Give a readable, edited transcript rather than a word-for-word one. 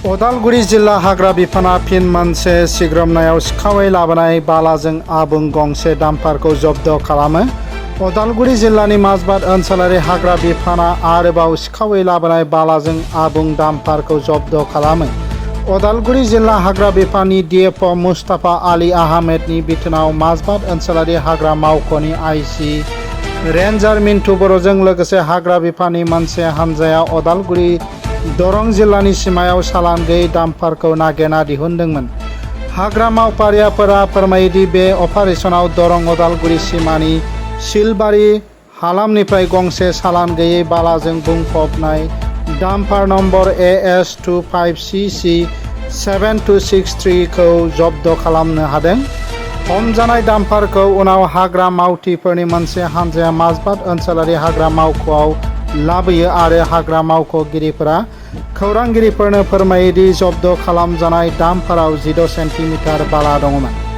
उदालगुरि जिल्ला हाग्रा बिफाना फिन मोनसे सिग्रोमनायाव सिखावै लाबोनाय बालाजों आबुं गंसे डाम्पारखौ जब्द खालामो। उदालगुरि जिल्लानि माजबाद ओनसोलारि हाग्रा बिफाना आरोबाव सिखावै लाबोनाय बालाजों आबुं डाम्पारखौ जब्द खालामो। उदालगुरि जिल्ला हाग्रा बिफाननि डिएफअ मुस्ताफा आली आहमेदनि बिथोनाव माजबाद ओनसोलारि हाग्रा मावख'नि आइसि रेन्जार मिन्टु बर'जों लोगोसे हाग्रा बिफाननि मोनसे हानजाया उदालगुरि दरं जिल्लानि सिमायाव चालान गैयै डाम्पारखौ नागिरना दिहुनदोंमोन। हाग्रा मावफारियाफोरा फोरमायोदि बे अपारेशनाव दरं उदालगुरि सिमानि सिलबारि हालामनिफ्राय गंसे चालान गैयै बालाजों बुंफबनाय डाम्पार नम्बर AS25CC 7263 खौ जब्द खालामनो हादों। हमजानाय डाम्पारखौ उनाव हाग्रा मावथिफोरनि मोनसे हानजाया माजबाद ओनसोलारि हाग्रा मावख'आव लाबोयो आरो हाग्रा मावख'गिरिफोरा खौरांगिरिफोरनो फोरमायोदि जब्द खालामजानाय डाम्पाराव 16 सेन्टिमिटार बाला दंमोन।